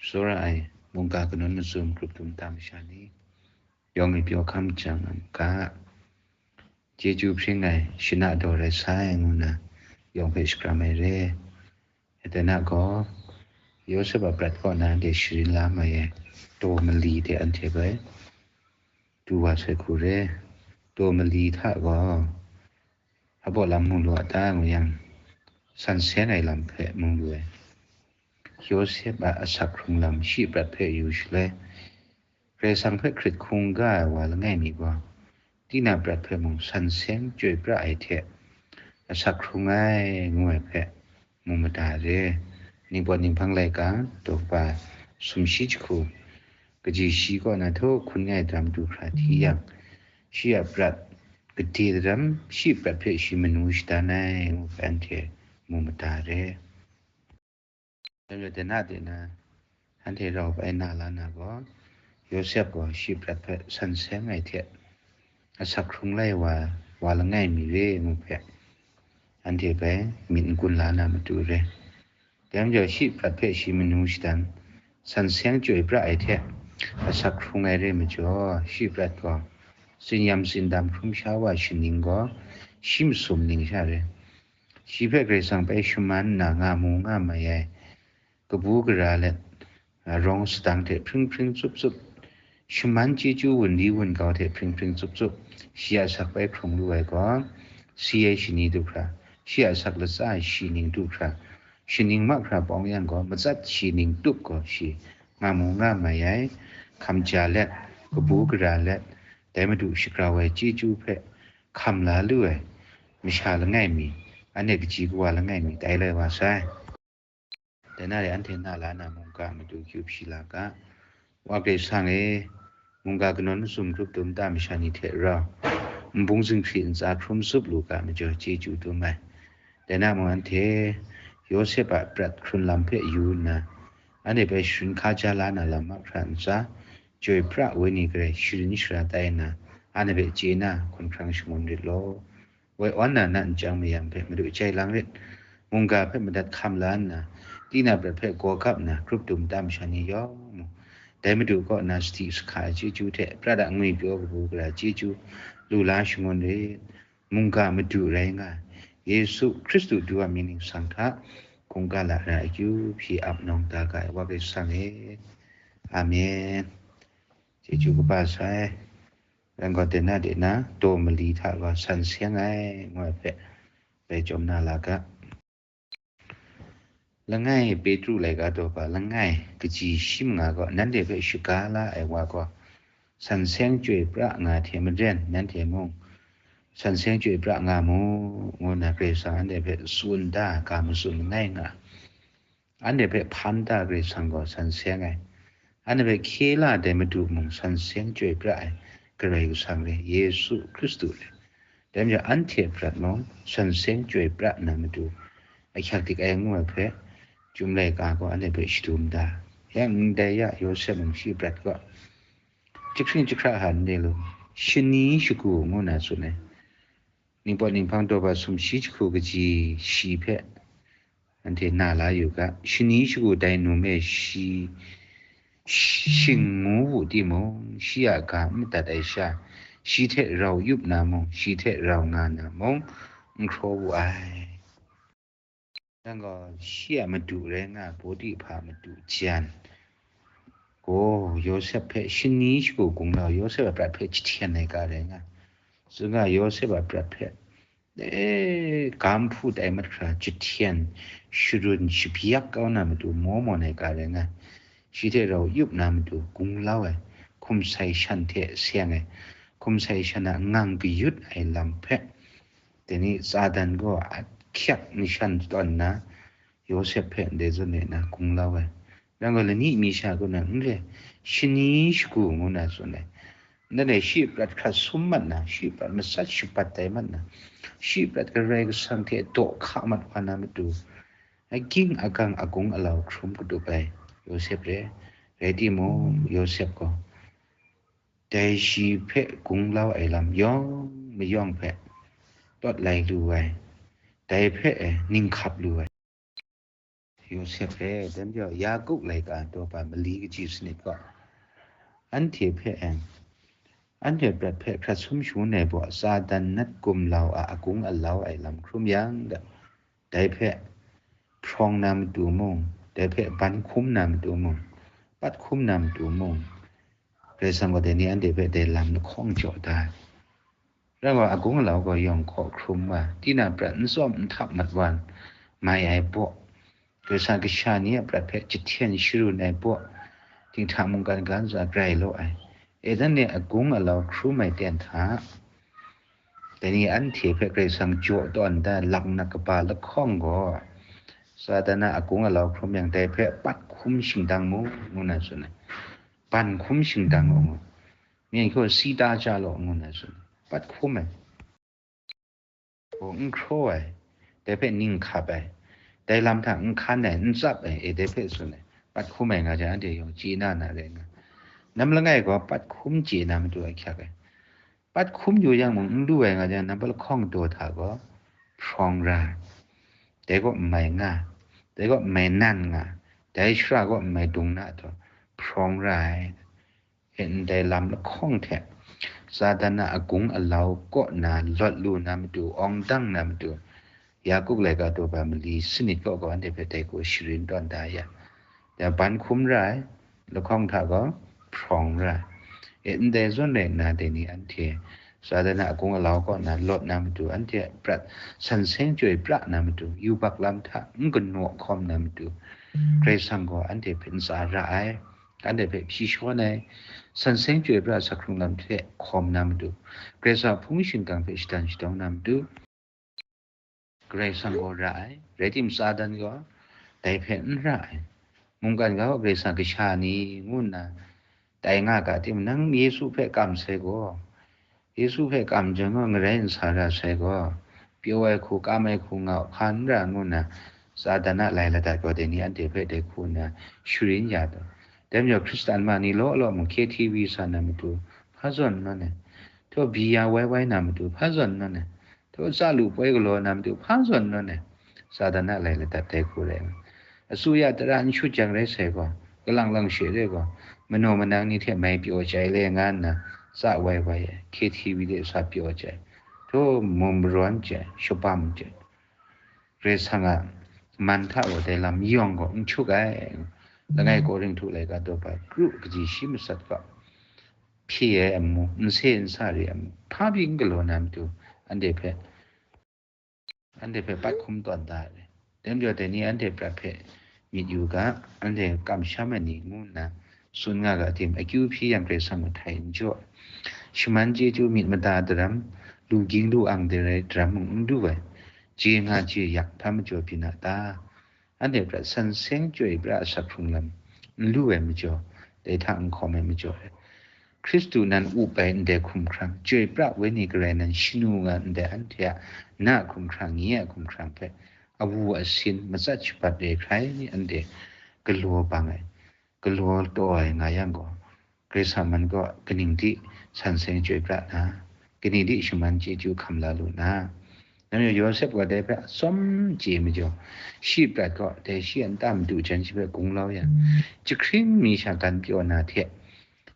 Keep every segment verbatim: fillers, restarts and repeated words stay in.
Tsawra ai mungga kanun mazum grup dum ta masha ni, yawng mi pyaw hkam jang a maga, chyeju hpring ai shana daw rai sai ngu na, yawng hpe shakram ai re. Dai na gaw, Yawsep a prat kaw na de sharin la mai ai daw mali de anhte bai du wa sai hku re. Daw mali hta gaw, a baw lam mu lu a ta ngu yang, san seng ai lam hpe mu lu ai. Yawsep a asak hkrung lam shi prat hpe yu shaloi, Karai Kasang hpe hkrit hkungga ai wa langai mi gaw, tinang prat hpe mung san seng chyoi pra ai hte, asak hkrung ai ngu ai hpe mu mada re. Ningpawt Ninghpang laika daw kaba sumshi jahku, kaji shi kaw na htaw hkun ngai daram du hkra hti yang, shi a prat gade daram shi prat hpe shi manu shadan ai ngu hpe anhte mu mada re. Dai majaw, dai na de na, anhte rau bai na la na gaw, Yawsep gaw shi prat hpe san seng ai hte, asak hkrung lai wa, wa langai mi re ngu hpe, anhte bai myit n gun la na matu re. Dai majaw, shi prat hpe shi manu shadan, san seng chyoi pra ai hte, asak hkrung ai re majaw, shi prat gaw tsin-yam tsindam hkrum sha wa shaning gaw, shi masum ning sha re. Shi hpe Karai Kasang bai shaman nna nga mu nga mai ai, kabu gara let, a, rawng sadang hte hpring hpring tsup tsup, shaman chyeju wunli wungau hte hpring hpring tsup tsup, shi a asak bai hkrung lu ai gaw, si ai shani du hkra, shi a asak latsa ai shi ning du hkra, shaning mahkra bawng yang gaw, matsat shi ning tup gaw shi nga mu nga mai ai, hkam ja let, kabu gara let, dai Madu shagrau ai chyeju hpe hkam la lu ai masha langai mi, anhte kaji kawa langai mi tai lai wa sai. Dai na re, anhte na la na mungga a matu kyu hpyi la ga. Wa Karai Kasang e, mungga kanawn mazum grup dum ta masha ni hte rau, nbung zinghkri ntsa hkrum tsup lu ga majaw chyeju dum ai. Dai na mung anhte Yawsep a prat hkrun lam hpe yu nna, anhte bai sharin hkaja la na lam mahkra ntsa, chyoi pra Wenyi Karai sharin shara tai nna, anhte hpe chye na hkun hkrang shangun rit law. Woi awn na nat nchyang mayam hpe Madu jai lang rit, mungga hpe madat hkam la nna, tinang prat hpe gaw gap nna, grup dum ta masha ni yawng mung, dai Madu kaw na sadi sahka ai chyeju hte, prat a ngwi pyaw kabu gara chyeju lu la shangun rit, mungga Madu rai nga ai, Yesu Hkristu du a mying ningsang hta, hkungga lara akyu hpyi ap nawng da ga ai Wa Karai Kasang e. Amen. Chyeju kaba sai. Yang gaw, dai na de na, daw mali hta gaw san seng ai, ngu ai hpe bai chyawm na la ga. Langai Petru laika daw hpa langai kaji shi manga gaw nanhte hpe shaga la ai wa gaw, san seng chyoi pra nga hte maren, nanhte mung san seng chyoi pra nga mu, ngu na Karai Kasang anhte hpe tsun da ga matsun langai nga. Anhte hpe hpan da Karai Kasang gaw san seng ai. Anhte hpe hkye la ai dai Madu mung san seng chyoi pra ai Karai Kasang re, Yesu Hkristu re. Dai majaw, anhte prat mung san seng chyoi pra na matu, ahkyak dik ai ngu ai hpe, Chyum laika gaw anhte hpe shadum da. Yang ndai ya, Yawsep mung shi prat gaw, jahkring jahkra hta n re lu, shani shagu ngu na tsun ai. Ningpawt Ninghpang daw hpa sumshi jahku kaji shi hpe anhte na la yu ga. Shani shagu dai num e shi shing ngu wu timung, shi a ga n madat ai sha, shi hte rau yup na mung, shi hte rau nga na mung, n hkraw wu ai. Yang gaw, shi a madu rai nga ai Pawtihpa madu jan gaw, Yawsep hpe shani shagu gunglau, Yawsep a prat hpe jahten ai ga rai nga ai. Tsun ga, Yawsep a prat hpe, e, ga nhpu tai mat hkra jahten, sharun, shabyak kau na matu maw mawn ai ga rai nga ai. Shi hte rau yup na matu gunglau ai, hkum sai shan hte seng ai, hkum sai shan a ngang kayut ai lam hpe, dai ni Satan gaw ahkyak nshan tawn nna, Yawsep hpe ndai zawn e na gunglau ai. Yang gaw, lani mi sha kaw na n re, shani shagu ngu na tsun ai. Ndai e shi prat hkrat sum mat na, shi prat matsat shabat tai mat na, shi prat Karai Kasang hte daw hka mat wa na matu, aging agang agung alau hkrum katup ai Yawsep re. Rai timung, Yawsep gaw dai shi hpe gunglau ai lam yawng mayawng hpe tawt lai lu ai, dai hpe e ning hkap lu ai. Yosep hpe, dan jau Yakup laika daw pa mali kaji sanit gaw, anhte hpe, anhte prat hpe hkrat sum shangun ai baw, Satan nat gumlau a agung alau ai lam hkrum yang, dai hpe hprawng na matu mung, dai hpe ban hkum na matu mung, pat hkum na matu mung, Karai Kasang gaw dai ni anhte hpe dai lam lahkawng jaw da ai. Rai wa, agung alau gaw yawng hkaw hkrum wa, tinang prat n tsawm n htap mat wa, mai ai baw, Karai Kasang kasha ni a prat hpe jahten sharun ai baw, dinghta mungkan ga ntsa grai law ai. E dan ni agung alau hkrum ai ten hta, dai ni anhte hpe Karai Kasang jaw tawn da laknak kaba lahkawng gaw, Satan a agung alau hkrum yang, dai hpe pat hkum shingdang mu, ngu na tsun ai. Ban hkum shingdang law ngu, myen hkaw si ta ja law ngu na tsun ai. Pat hkum ai. Gaw n hkraw ai, dai hpe ning hkap ai, dai lam hta n hkan ai, n tsap ai, e dai hpe tsun ai. Pat hkum ai nga jang, anhte yawng chye na na rai nga. Nam langai gaw pat hkum chye na matu ahkyak ai. Pat hkum yu yang mung n lu ai nga jang, nampat lahkawng daw hta gaw hprawng ra ai. Dai gaw n mai nga, dai gaw n mai nan nga, dai shara gaw n mai dung na taw, hprawng ra ai. E ndai lam lahkawng hte, Satan a agung alau kaw na lawt lu na matu, awng dang na matu, Yakup laika daw pa mali sanit kaw gaw anhte hpe dai hku sharin tawn da ya. Ya ban hkum ra ai, lahkawng hta gaw hprawng ra ai. E ndai zawn rai nna, dai ni anhte Satan a agung alau kaw na lawt na matu, anhte a prat san seng chyoi pra na matu, yubak lam hta n kanaw hkawm na matu, Karai Kasang gaw anhte hpe ntsa ra ai, anhte hpe hpyi shawn ai, san seng chyoi pra asak hkrung lam hte hkawm na matu, Karai Kasang a hpung shingkang hpe shadan shadawng na matu, Karai Kasang gaw ra ai, rai timung, Satan gaw dai hpe n ra ai. Mungkan ga gaw Karai Kasang kasha ni ngu nna tai nga ga timung, nang Yesu hpe kam sai gaw, Yesu hpe kam jang gaw ngarai n sa ra sai gaw, pyaw ai hku, kam ai hku nga hpa n ra ngu nna, Satan a lai ladat gaw dai ni anhte hpe dai hku nna sharin ya taw. Dai majaw Hkristan ma ni law law mung K T V sa na matu hpa zawn nawn ai, htaw bi ya wai wai na matu hpa zawn nawn ai, htaw tsa lu poi galaw na matu hpa zawn nawn ai, Satan a lai ladat dai hku rai nga. Asuya tara n shut jang rai sai gaw, kalang lang she rai gaw, manaw manang ni hte mai pyaw chyai le nga nna, tsa wai wai ai, K T V de sa pyaw chyai, htaw mum marawn chyai, shabam chyai. Karai Kasang a man hta gaw dai lam yawng gaw n hkyuk ai. Langai Korinhtu laika daw pa kru kaji shi matsat gaw, hpyi ai amu, n se n sa re ai amu, hpa pyi n galaw na matu, anhte hpe, anhte hpe pat hkum tawn da ai. Dai majaw dai ni anhte prat hpe myit yu ga, anhte kamsham ai ni ngu nna tsun nga ga tim, akyu hpyi yang Karai Kasang mahtai n jaw. Shaman chyeju myit mada daram, lu ging lu ang de rai daram mung n lu ai, je nga je yak hpa majaw byin a ta? Anhte prat san seng chyoi pra asak hkrung lam n lu ai majaw, dai hta n hkawm ai majaw, Hkristu nan up ai ndai hkumhkrang, chyoi pra wenyi garai nan shanu nga ndai anhte a na hkumhkrang, nye a hkumhkrang hpe awu asin, matsat shabat re hkrai ni anhte galaw bang ai, galaw taw ai nga yang gaw, Karai Kasang man gaw kaning di san seng chyoi pra na, kaning di shaman chyeju hkam la lu na? Nang yawng Yawsep gaw dai hpe atsawm chye majaw, shi prat gaw dai shi a nta madu jan shi hpe gung lau yang, jahkring mi sha gan pyaw na hte,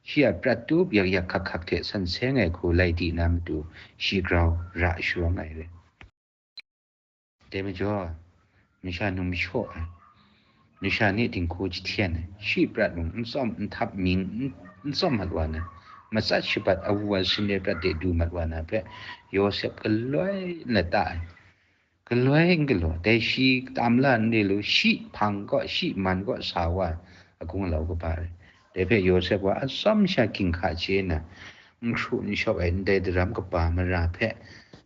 shi a prat tup yak yak hkak hkak hte san seng ai hku lai di na matu, shi grau ra sharawng ai rai. Dai majaw, masha num shaw ai, masha ni dinghku jahten ai, shi prat mung n tsawm n htap ming n, n tsawm mat wa na, matsat shabat awu asin de prat de du mat wa na hpe, Yawsep galoi lata ai. Galoi n galaw, dai shi tam la n re lu, shi hpang kaw, shi man kaw sa wa ai, agung alau kaba rai. Dai hpe Yawsep gaw atsawm sha ginhka chye nna, n hkru n shawp ai ndai daram kaba mara hpe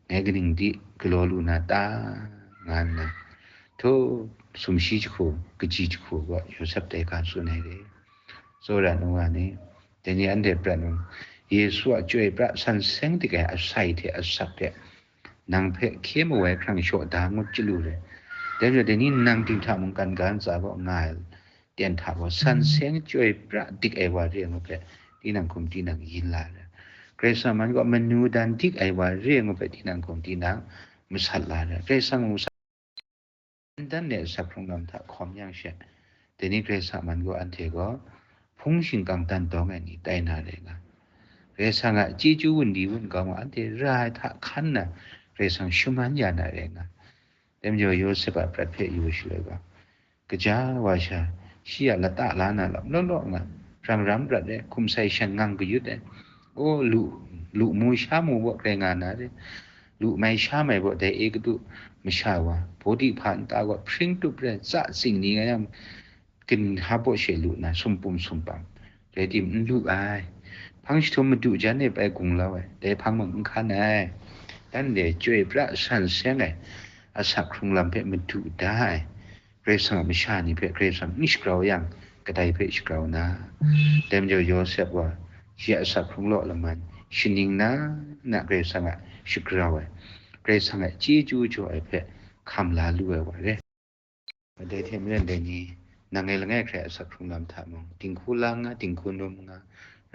ngai kaning di galaw lu na ta? Nga nna, htaw sumshi jahku, kaji jahku gaw Yawsep dai ga tsun ai re. Tsawra nu wa ni, dai ni anhte prat mung, Yesu a chyoi pra san seng dik ai asai hte asak hte nang hpe hkye mawai hkrang shaw da ngut chyalu re. Dai majaw, dai ni nang dinghta mungkan ga ntsa kaw nga ai ten hta gaw, san seng chyoi pra dik ai wa re ai ngu hpe, tinang hkum tinang yin la ai. Karai Kasang man gaw manu dan dik ai wa re ai ngu hpe, tinang hkum tinang masat la ai. Karai Kasang mung dan le asak hkrung lam hta hkawm yang she, dai ni Karai Kasang a man gaw anhte gaw hpung shingkang dan dawng ai ni tai na rai nga. Karai Kasang a chyeju wun di wun kau ma anhte ra ai hta hkan na Karai Kasang shaman ya na rai nga. Dai majaw Yawsep a prat hpe yu shaloi ga, kaja wa sha, shi a lata la na lam law law nga, ram ram prat ai, hkum sai shan ngang kayut ai, o, lu, lu mu sha mu baw grai nga na re, lu mai sha mai baw dai e kadu masha wa, Potiphar nta gaw hpring tup rai, tsa tsing ni nga yang, ginhka baw she lu na, sumpum sumpang, rai tim n lu ai. Hpang jahtum madu jan e pai gunglau ai, dai hpang mung n hkan ai. Dan de chyoi pra san seng ai, asak hkrung lam hpe madu da ai, Karai Kasang a masha ni hpe Karai Kasang n shagrau yang, kadai hpe shagrau na? Dai majaw Yawsep gaw shi a asak hkrung law laman, shaning na na Karai Kasang a shagrau ai, Karai Kasang a chyeju jaw ai hpe hkam la lu ai wa re. Dai hte maren dai ni, nang ngai langai hkrai asak hkrung lam hta mung, dinghku lang nga, dinghku num nga,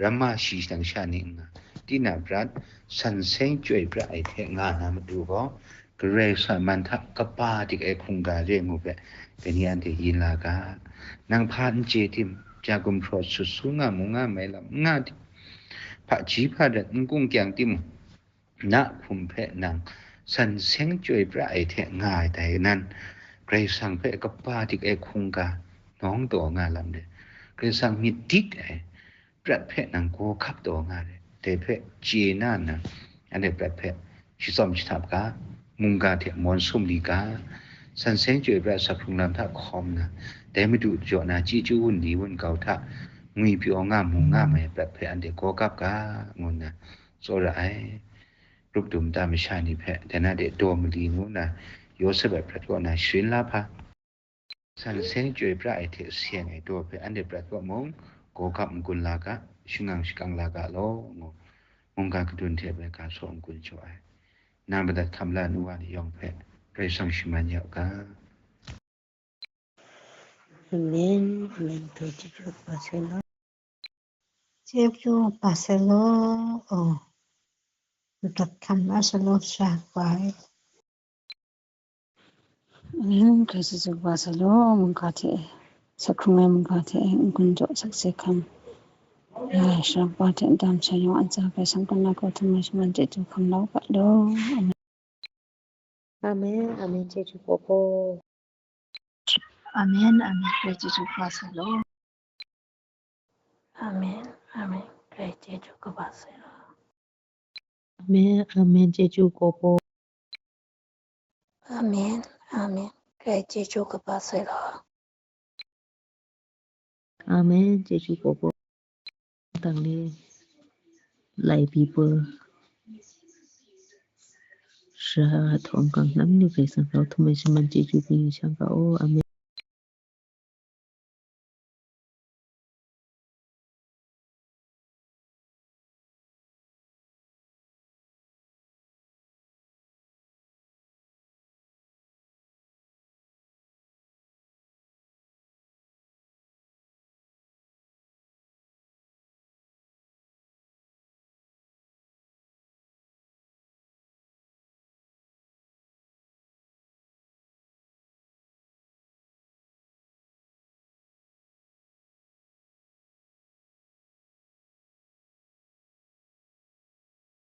ramma shi shadang sha ni nga, tinang prat, san seng chyoi pra ai hte nga na matu gaw, Karai Kasang a man hta kaba dik ai hkungga re ngu hpe, dai ni anhte yin la ga. Nang hpa n chye tim, ja gumhpraw sut su nga mu nga mai lam n nga tim, hpaji hpadat n kung kyang timung, na hkum hpe nang san seng chyoi pra ai hte nga ai dai nan, Karai Kasang hpe kaba dik ai hkungga nawng taw nga lam de, Karai Kasang myit dik ai prat hpe nang gaw hkap taw nga de, dai hpe chye na nna, anhte prat hpe shitsawm shahtap ga, mungga hte mawn sum li ga, san seng chyoi pra asak hkrung lam hta hkawm nna, dai Madu jaw na chyeju wun ni wun kau hta ngwi pyaw nga mu nga mai ai prat hpe anhte gaw kap ga, ngu nna tsawra ai. Grup dum ta masha ni hpe dai na de daw mali ngu na, Yawsep a prat kaw na sharin la hpa, san seng chyoi pra ai hte seng ai daw hpe anhte prat kaw mung, gaw gap n-gun la ga, shangang shakang la ga law, ngu mungga kadun hte bai ga saw n-gun jaw ai. Nang madat hkam la nu wa ni yawng hpe Karai Kasang shaman yau ga. Amen, amen. Chyeju kaba sai law. Chyeju kaba sai law. Oh. Madat hkam la sa law, sha kaba e. Amen. Chyeju kaba sai law, mungga hte, asak hkrung ai mungga hte, n-gun jaw sakse hkam. Ya, sha kaba hte, ndam sha yawng a ntsa Karai Kasang kaw na kaw htum ai shaman chyeju hkam la u ga law. Amen. Amen, amen, chyeju kaba sai law. Amen, amen, Karai chyeju kaba sai law. Amen, amen, Karai chyeju kaba sai law. Amen, amen, chyeju kaba. Amen, amen, Karai chyeju kaba sai law. Amen, chyeju kaba. Dang le, lai byi poi. Sha htawng kang nam ni Karai Kasang grau htum ai shaman chyeju byin shang ga, o, amen.